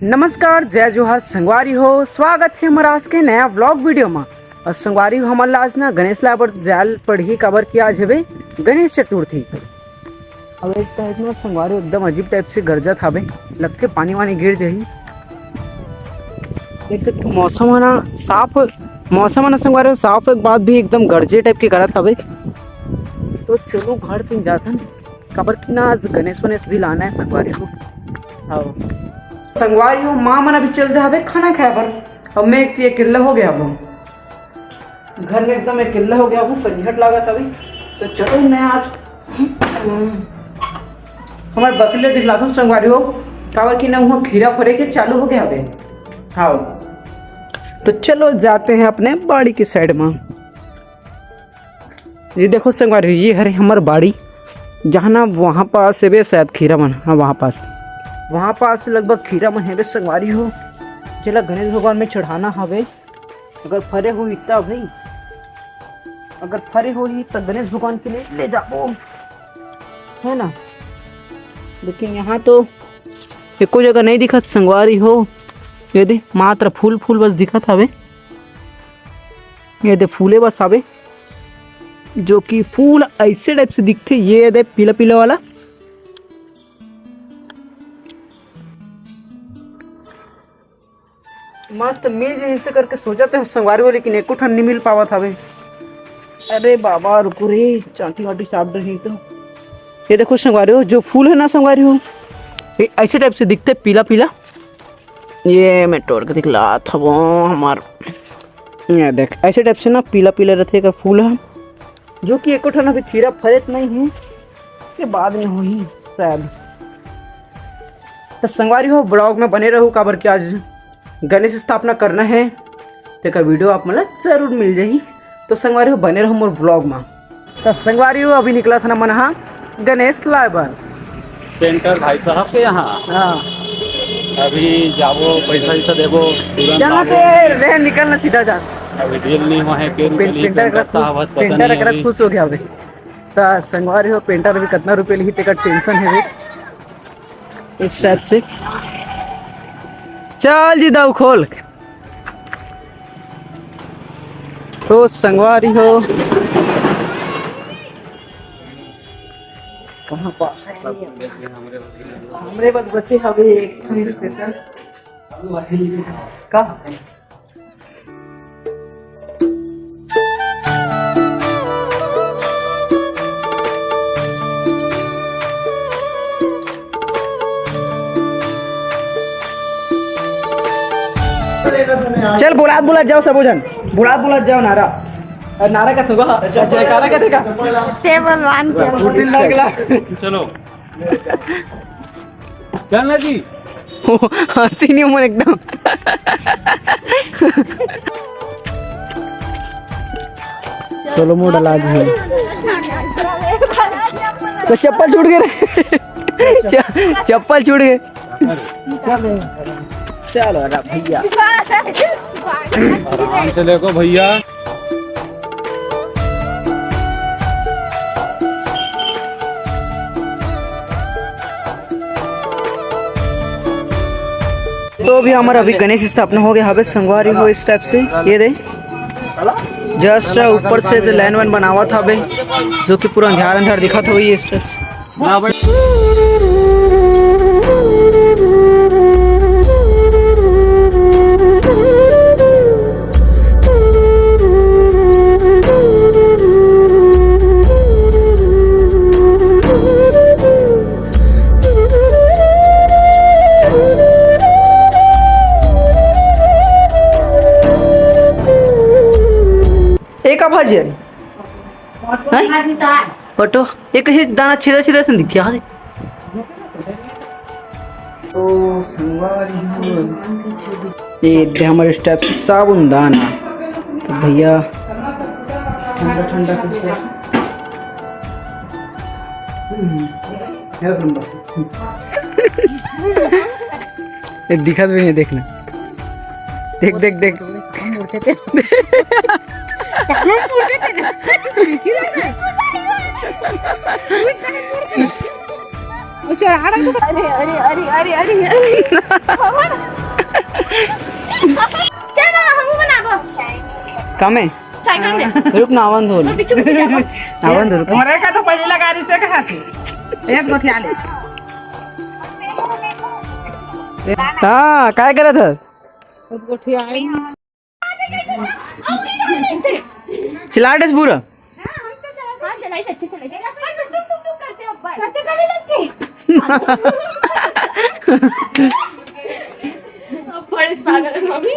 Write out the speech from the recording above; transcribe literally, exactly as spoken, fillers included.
नमस्कार, जय जोहार संगवारी हो, स्वागत हे हमर आज के नया व्लॉग वीडियो म। अउ संगवारी हो, हमन ला आज ना गणेश लाय बर जाय ल पड़ही, काबर कि आज हवे गणेश चतुर्थी। अब एक टाइप ना संगवारी हो एकदम अजीब टाइप से गरजत हावे, लगथे पानी वानी गिर जाही। एक तो मौसम ह ना साफ, मौसम ह ना संगवारी हो साफ होय के बाद भी एकदम गरजे टाइप के करत हावे। तो चलो घर तीन जाथन, काबर कि ना आज गणेश वणेश भी लाना हे संगवारी हो। हाँ संगवारी हो, माँ मन अभी चल दे हवे खाना खाय बर, अब मैं एक अकेल्ला हो गया हूँ घर में, एकदम अकेल्ला हो गया हूँ, संझट लागत हवे। तो चलो मैं आज हमारे बकरी ला दिखलाता हूँ संगवारी हो, काबर कि ना वहाँ खीरा फरे के चालू हो गया हवे। हाँ, तो चलो जाते हैं अपने बाड़ी के साइड में। ये देखो संगवारी, ये हरे हमर बाड़ी, जहाँ ना वहाँ पास हेबे शायद खीरा मन, हाँ वहाँ पास, वहाँ पास लगभग खीरा मन हेबे संगवारी हो, जेला गणेश भगवान में चढ़ाना हवे। अगर फरे होही तब भाई, अगर फरे होही त गणेश भगवान के लिए ले जाबो, है ना। लेकिन यहाँ तो एको जगह नहीं दिखत संगवारी हो, ये दे मात्र फूल फूल बस दिखत हवे। ये दे फूले बस आवे, जो कि फूल ऐसे टाइप से दिखथे। ये दे पीला पीला वाला, मस्त मिल जाही ऐसे करके सोचत हे संगवारी हो, लेकिन एको ठन नहीं मिल पावत हवे। अरे बाबा रुको रे, चांटी वाटी साफ रही तो। ये देखो संगवारी हो, जो फूल है ना संगवारी हो, ये ऐसे टाइप से दिखथे पीला पीला। ये मैं तोड़ के दिखलात हवं हमार, ये देख ऐसे टाइप से ना पीला पीला रथे का फूल ह, जो कि एको ठन अभी खीरा फरे त नहीं है, के बाद में होही शायद। तो संगवारी हो, व्लॉग में बने रहू, काबर कि आज गणेश स्थापना करना है, तेकर वीडियो आप मन ला जरूर मिल जाही। तो संगवारी हो, बने रहू मोर व्लॉग में। तो संगवारी हो, अभी निकलत हन हमन हा गणेश लाय बर। पेंटर भाई साहब के यहाँ। हाँ। अभी जाबो, पैसा वैसा देबो, तुरंत यहाँ आबो। से रह निकलना सीधा जा। अभी डील नहीं हुआ है, के रुपये पें-, ली पेंटर पेंटर का साहब, खुश, पता पेंटर नहीं अकरा अभी। खुश हो गया अभी। तो संगवारी हो, पेंटर भी कितना रुपये लिही, तेकर टेंशन है रे। इस टाइप से। चल जी, दऊ खोल। तो संगवारी हो, कहाँ पास है? हमरे बस बचे हवे एक ठन स्पेशल। का? चल, बुलात बुलात जाओ सबो झन, बुलात बुलात जाओ। नारा, नारा का तो, जयकारा का देखा। से बलवान के। उठिन लागला। चलो। चल ना जी। ओ, हंसी नहीं मन एकदम। सोलो मोड ला जी। तो चप्पल छूट गए रे। च-, चप्पल छूट गए। चलो ना भैया। आराम से देखो भैया। तो अभी हमर अभी गणेश स्थापना हो गया हवे संगवारी हो, इस टाइप से ये दे जस्ट ऊपर से लाइन वाइन बनावत हवे, जो कि पूरा अंधार अंधार दिखत होई इस टाइप से। एक भाजी है। हैं? ऑटो, ये कहीं दाना छेदा छेदा से दिखा दे। तो संगवारी हो, ये दे हमारे स्टेप से साबुन दाना। तो भैया, ठंडा ठंडा कुछ। हम्म, ये ठंडा। ये दिखत भी नहीं, देखना। देख, देख, देख। हम उठे थे। हम उठे थे ना। अरे, अरे, अरे, अरे, अरे, अरे। चल मामा, हमहू बनाबो। का में? साइकिल में। रुक ना, आवन दो। पीछे, पीछे जाबो। आवन दो, रुक। हमरे का तो पहले लगा रही से कहा थी। एक गोठिया ले। हाँ, काय करत हस? गोठिया आई। चिल्लाट है पूरा। हाँ, चलाई, सच्ची चलाई। टुक, टुक, टुक, टुक करते हो, बस। करते, करते, करते। अब बड़े पागल है, मम्मी।